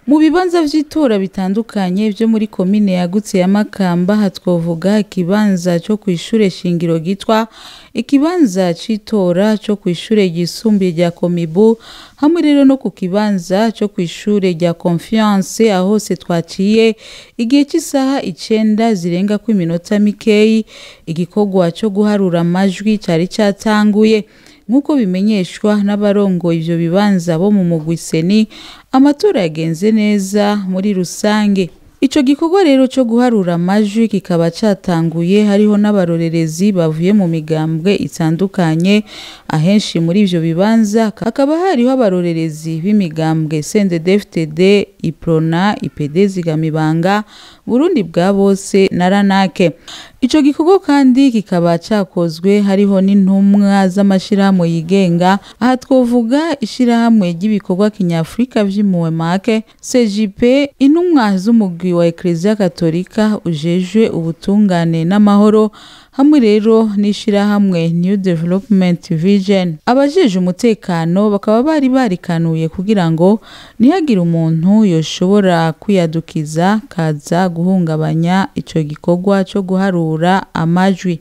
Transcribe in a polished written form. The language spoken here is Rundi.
Mu bibanza vy'itora bitandukanye vyo muri komine yagutse ya Makamba, aha twovuga ikibanza co kw'ishure shingiro Gitwa, ikibanza c'itora co kw'ishure ryisumbuye rya Komibu, hamwe rero no ku kibanza co kw'ishure rya Confiance. Aho hose twaciye igihe c'isaha 9 zirengako iminota mikeyi, igikorwa co guharura amajwi cari catanguye. Nk'uko bimenyeshwa n'abarongoye ivyo bibanza bo mu mugwi CENI, amatora yagenze neza muri rusange. Ico gikorwa rero co guharura amajwi kikaba catanguye hariho n'abarorerezi bavuye mu migambwe itandukanye. Ahenshi muri ivyo bibanza hakaba hariho abarorerezi b'imigambwe CNDD-FDD, UPRONA, IPD Zigamibanga, Burundi bwa bose na RANAK. Ico gikorwa kandi kikaba cakozwe hariho n'intumwa z'amashirahamwe yigenga, aha twovuga ishirahamwe ry'ibikorwa kinyafurika vy'impuhwe make CJP, intumwa z'umugwi wa Eklezia Katolika ujejwe ubutungane n'amahoro, hamwe rero n'ishirahamwe New Development Vision. Abajejwe umutekano bakaba bari barikanuye kugira ngo ntihagire umuntu yoshobora kwiyadukiza kaza guhungabanya ico gikorwa co guharura amajwi.